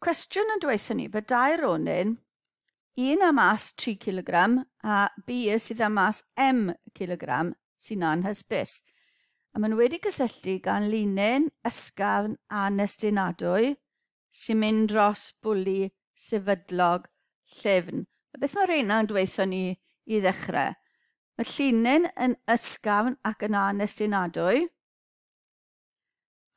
Cwestiwn yn dweud ni bod dau ronyn, un â mas 3 kg a B sydd â mas M kg sy'n anhysbys. A maen nhw wedi cysylltu gan linyn ysgafn anestynadwy sy'n mynd dros bwli sefydlog llyfn. A beth mae reina yn dweud ni i ddechrau? Mae llinyn yn ysgafn ac yn anestynadwy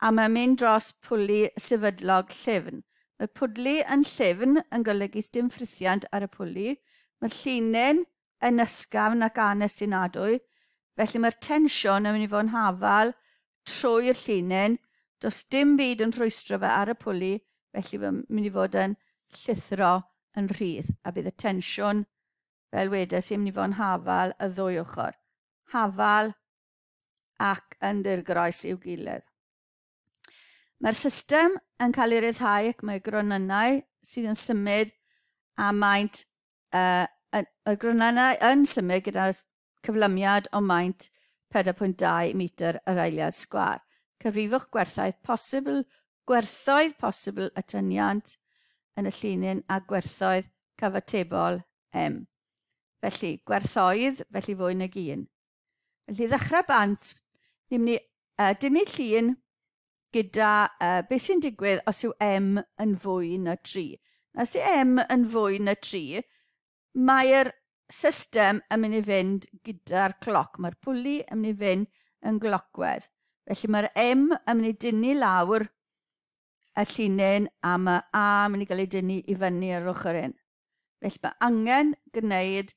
a mae'n mynd dros pwli sefydlog llyfn. Mae pwdli yn llyfn yn golygu dim ffrithiant ar y pwli. Mae'r llinyn yn ysgafn ac anestynadwy, felly mae'r tensiwn yn mynd i fod yn hafal trwy'r llinyn. Does dim byd yn rhwystro fe ar y pwli, felly mae'n mynd i fod yn llithro yn rhydd, a bydd y tensiwn, fel wedes i, yn mynd i fod yn hafal y ddwy ochr. Hafal ac yn ddirgroes i'w gilydd. Mae'r system yn cael ei ryddhau ac mae gronynnau sydd yn symud a maint, y gronynnau yn symud gyda cyflymiad o maint 4.2 metr yr eiliad sgwâr. Cyfrifwch gwerthoedd posibl, gwerthoedd posibl y tyniant yn y llinyn a gwerthoedd cyfatebol M. Felly, gwerthoedd, felly fwy nag un. Felly, ddechrau bant, ni'n mynd i dynnu llun gyda beth sy'n digwydd os yw M yn fwy na 3. Os yw M yn fwy na 3, mae'r system yn mynd i fynd gyda'r cloc. Mae'r pwli yn mynd i fynd yn glocwedd. Felly mae'r M yn mynd i dynnu lawr y llinyn a mae A yn mynd i gael ei dynnu i fyny ar ochr un. Felly mae angen gwneud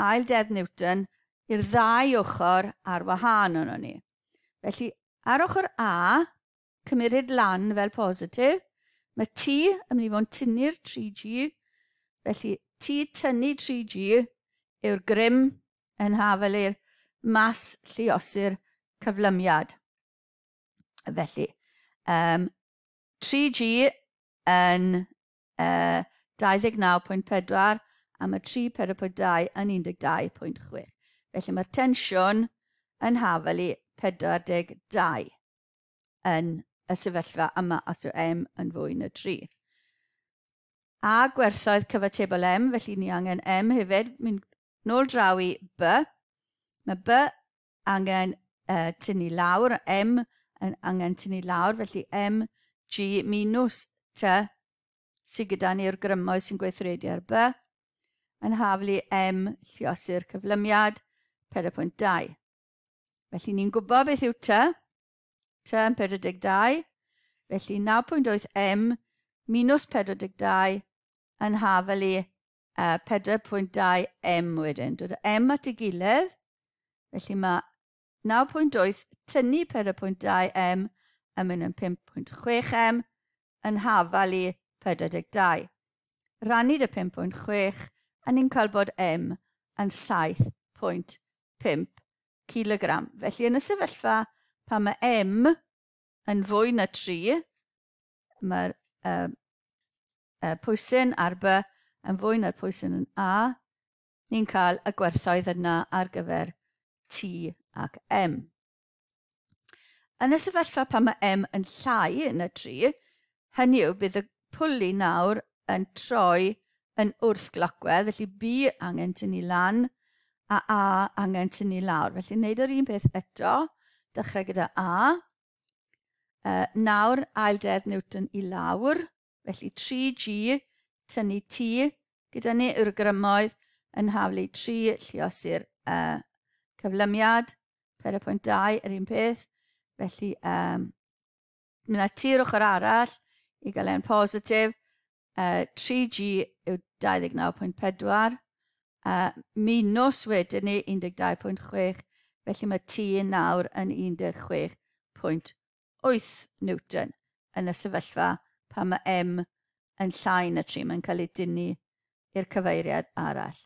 ail deddf Newton i'r ddau ochr ar wahân ono ni. Felly ar ochr A, cymeryd lan fel positif, mae T yn mynd i fod yn tynnu'r 3G, felly T tynnu 3G yw'r grym yn hafel i'r mas lluosi'r cyflymiad. Felly, 3G yn 29.4 a mae 3.2 yn 12.6. Felly mae'r tensiwn yn hafel i 42 yn y sefyllfa yma os yw M yn fwy na 3. A gwerthoedd cyfatebol M, felly ni angen M hefyd, mynd nôl draw i B. Mae B angen tynnu lawr, M yn angen tynnu lawr, felly M, G minus T sydd gyda ni'r grymoedd sy'n gweithredu ar B, yn haflu M lluosi'r cyflymiad 4.2. Felly ni'n gwybod beth yw T, T yn 42, felly 9.8 M minus 42 yn haflu 4.2 M wedyn. Dod M at ei gilydd, felly mae 9.8 tynnu 4.2 M yn mynd yn 5.6 M yn hafal i 42. Rannu dy 5.6 a ni'n cael bod M yn 7.5 kilogram. Felly yn y sefyllfa pan mae M yn fwy na 3, mae'r pwysyn ar B yn fwy na'r pwysyn yn A, ni'n cael y gwerthoedd yna ar gyfer T ac M. Yn y sefyllfa pan mae M yn llai na 3, hynny yw bydd y pwli nawr yn troi yn wrthglocwedd, felly B angen tynnu lan a A angen tynnu lawr. Felly wneud yr un peth eto, dechrau gyda A. Nawr ail deddf Newton i lawr, felly 3G tynnu T gyda ni yw'r grymoedd yn haflu 3 lluosi'r cyflymiad, 4.2 yr un peth. Felly mynd â T i'r ochr arall i gael e'n positif, 3G yw 29.4, minus wedyn ni 12.6, felly mae T nawr yn 16.8 Newton yn y sefyllfa pan mae M yn llai na 3, mae'n cael ei dynnu i'r cyfeiriad arall.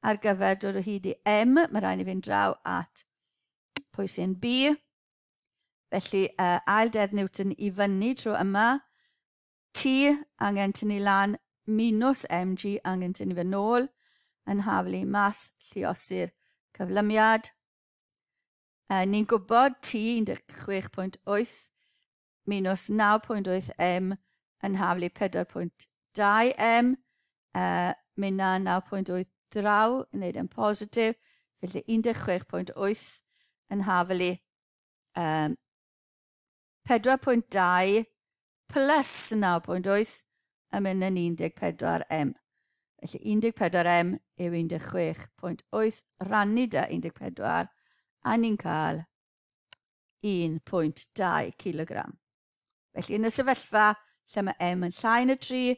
Ar gyfer dod o hyd i M, mae rhaid i fynd draw at pwysyn B. Felly, ail deddf Newton i fyny tro yma. T angen tynnu lan minus MG angen tynnu fe nôl yn haflu mas lluosi'r cyflymiad. Ni'n gwybod T 16.8 minus 9.8 M yn haflu 4.2. 2M, mynd na 9.8 draw, yn neud yn positif, felly 16.8 yn hafelu 4.2 plus 9.8 yn mynd yn 14M. Felly 14M yw 16.8 rannu da 14 a ni'n cael 1.2 kg. Felly yn y sefyllfa lle mae M yn llai na 3,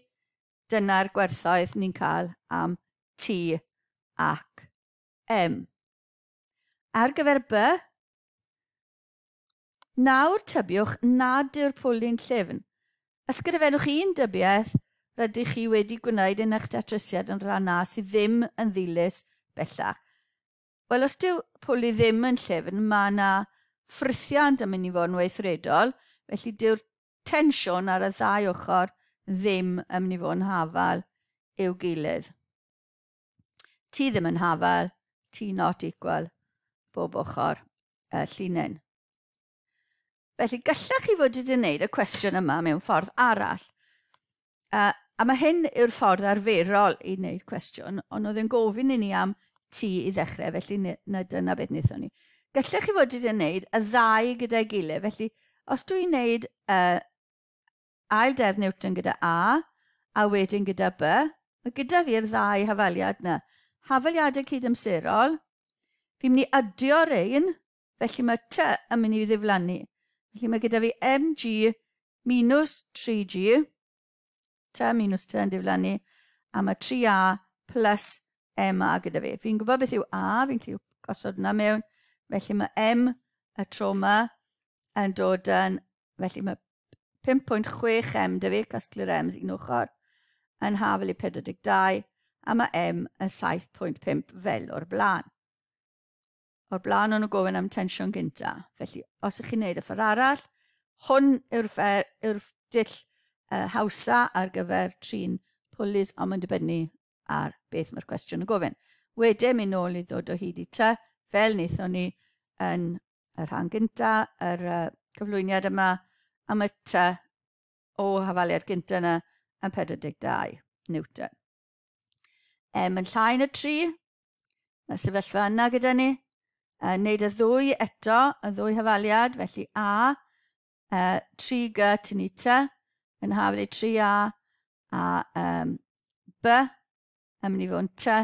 dyna'r gwerthoedd ni'n cael am T ac M. Ar gyfer B, nawr tybiwch nad yw'r pwli'n llyfn. Ysgrifennwch un dybiaeth rydych chi wedi gwneud yn eich datrysiad yn rhan A sydd ddim yn ddilys bellach. Wel, os dyw pwli ddim yn llyfn, mae yna ffrithiant yn mynd i fod yn weithredol, felly dyw'r tensiwn ar y ddau ochr ddim yn mynd i fod yn hafal i'w gilydd. T ddim yn hafal, T not equal, bob ochr llinyn. Felly, gallech chi fod wedi gwneud y cwestiwn yma mewn ffordd arall. A mae hyn yw'r ffordd arferol i wneud cwestiwn, ond oedd yn gofyn i ni am T i ddechrau, felly na dyna beth wnaethon ni. Gallech chi fod wedi gwneud y ddau gyda'i gilydd, felly os dwi'n gwneud ail deddf Newton gyda A, a wedyn gyda B, mae gyda fi'r ddau hafaliad yna. Hafaliadau cydamserol, fi'n mynd i adio rein, felly mae T yn mynd i ddiflannu. Felly mae gyda fi mg minus 3g, T minus T yn diflannu, a mae 3a plus MA gyda fi. Fi'n gwybod beth yw A, fi'n gallu gosod yna mewn, felly mae M y tro yma yn dod yn, felly mae 5.6 M dy fi, casglu'r M's un ochr, yn hafel i 42, a mae M yn 7.5 fel o'r blaen. O'r blaen o'n nhw gofyn am tensiwn gynta. Felly, os ych chi'n neud y ffordd arall, hwn yw'r yw dull hawsa ar gyfer trin pwlis, ond mae'n dibynnu ar beth mae'r cwestiwn yn gofyn. Wedyn mynd nôl i ddod o hyd i T, fel wnaethon ni yn y rhan gynta, yr cyflwyniad yma, a mae T o hafaliad gynta yna yn 42 Newton. M yn llai na 3, mae sefyllfa yna gyda ni. Wneud y ddwy eto, y ddwy hafaliad, felly A, 3G tynnu T, yn hafal i 3A, a B, yn mynd i fod yn T,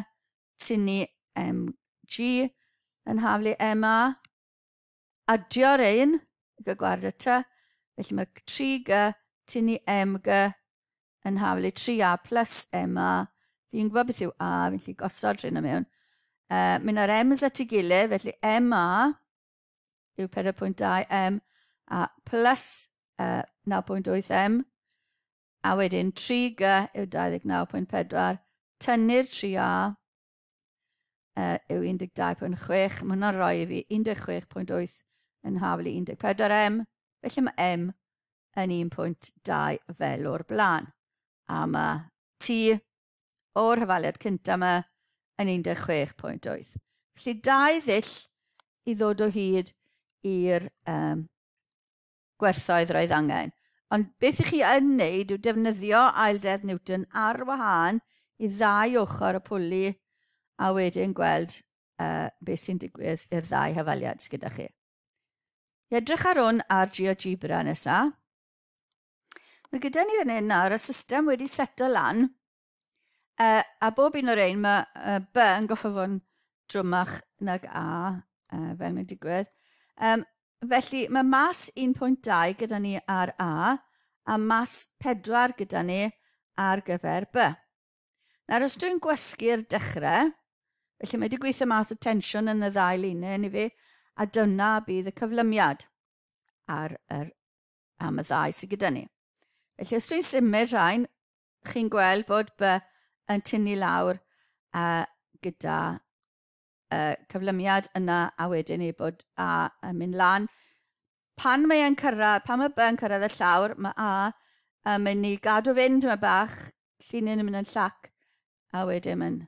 tynnu MG, yn hafal i MA. Adio'r ein, i gwared y T, felly mae 3G tynnu MG yn hafal i 3A plus MA. Fi'n gwybod beth yw A, fi'n gallu gosod rhywun yma mewn. Mynd ar M's at ei gilydd, felly MA yw 4.2 M a plus 9.8 M. A wedyn 3G yw 29.4, tynnu'r 3A yw 12.6. Mae hwnna'n rhoi i fi 16.8 yn hafal i 14 M, felly mae M yn 1.2 fel o'r blaen. A mae T o'r hafaliad cyntaf yma yn 16.8. Felly dau ddull i ddod o hyd i'r gwerthoedd roedd angen. Ond beth ych chi yn wneud yw defnyddio ail deddf Newton ar wahân i ddau ochr y pwli a wedyn gweld beth sy'n digwydd i'r ddau hafaliad sydd gyda chi. I edrych ar hwn ar GeoGebra nesaf. Mae gyda ni fan hyn nawr y system wedi seto lan, a bob un o'r ein mae B yn goffo fod yn drwmach nag A, fel mae'n digwydd. Felly mae mas 1.2 gyda ni ar A, a mas 4 gyda ni ar gyfer B. Nawr os dwi'n gwasgu'r dechrau, felly mae wedi gweithio mas y tensiwn yn y ddau linyn i fi, a dyna bydd y cyflymiad ar am y ddau sydd gyda ni. Felly os dwi'n symud rhain, chi'n gweld bod B yn tynnu lawr gyda cyflymiad yna, a wedyn ei bod A yn mynd lan. Pan mae e'n cyrraedd, pan mae B yn cyrraedd y llawr, mae A yn mynd i gadw fynd yma bach, llinyn yn mynd yn llac, a wedyn mae'n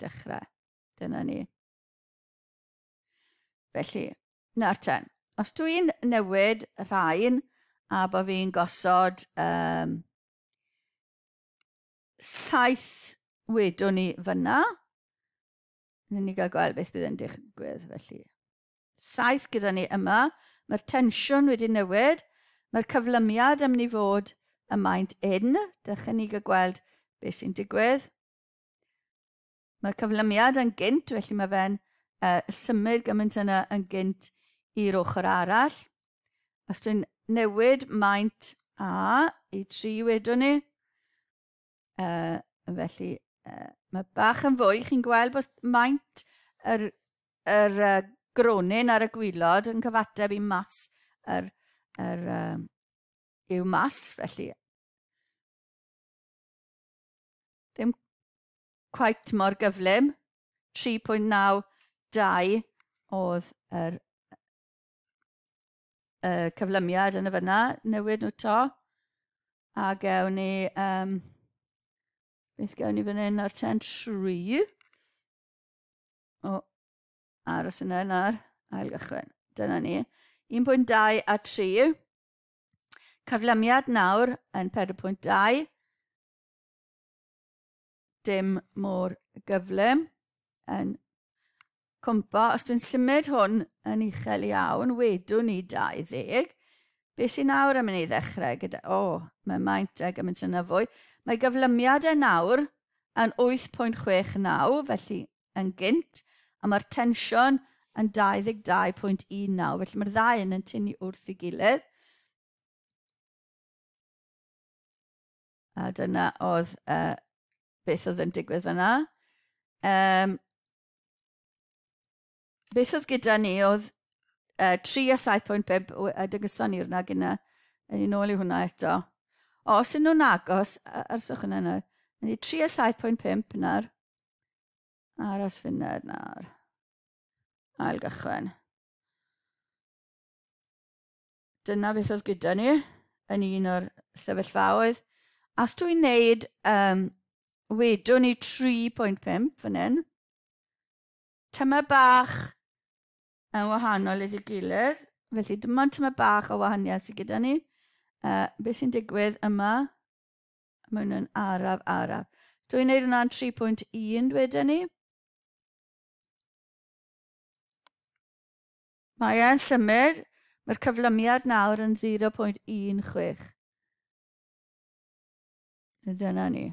dechrau. Dyna ni. Felly, nawr ten, os dwi'n newid rhain, a bod fi'n gosod 7 wedwn ni fyna. Nyn ni gael gweld beth bydd yn digwydd felly. 7 gyda ni yma. Mae'r tensiwn wedi newid. Mae'r cyflymiad yn mynd i fod y maint un. Dechrau ni gael gweld beth sy'n digwydd. Mae'r cyflymiad yn gynt, felly mae fe'n symud gymaint yna yn gynt i'r ochr arall. Os dwi'n newid maint A i 3 wedwn ni, felly mae bach yn fwy. Chi'n gweld bod maint yr gronyn ar y gwylod yn cyfateb i mas yw mas, felly ddim quite mor gyflym. 3.92 oedd yr cyflymiad yn y fyna, newid nhw to. A gewn ni, beth gewn ni fan hyn ar ten 3. O, aros fyna nawr, ail gychwyn. Dyna ni. 1.2 a 3. Cyflymiad nawr yn 4.2. Dim mor gyflym yn cwmpo. Os dwi'n symud hwn yn uchel iawn, wedwn ni 20. Beth sy'n nawr yn mynd i ddechrau gyda... O, mae maint e gymaint yna fwy. Mae gyflymiad e nawr yn 8.69, felly yn gynt, a mae'r tensiwn yn 22.19, felly mae'r ddau yn tynnu wrth ei gilydd. A dyna oedd beth oedd yn digwydd fyna. Beth oedd gyda ni oedd 3 a 7.5, a dygyson ni hwnna gyda, yn ni'n ôl i hwnna eto. O, os ydyn nhw'n agos, arswch yna nawr, ni 3 a 7.5 nawr. Aros funud nawr. Ail gychwyn. Dyna beth oedd gyda ni yn un o'r sefyllfaoedd. Os dwi'n neud, wedwn ni 3.5 fan hyn, tyma bach yn wahanol iddi gilydd, felly dim ond tyma bach o wahaniaeth sydd gyda ni. Beth sy'n digwydd yma, mae hwn yn araf, araf. Dwi'n neud hwnna'n 3.1 wedyn ni. Mae e'n symud, mae'r cyflymiad nawr yn 0.16. Dyna ni.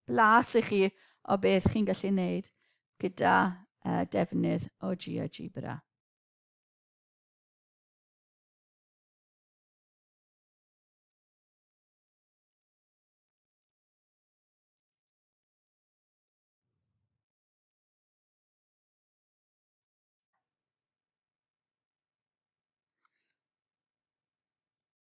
Blas i chi o beth chi'n gallu wneud gyda defnydd o GeoGebra.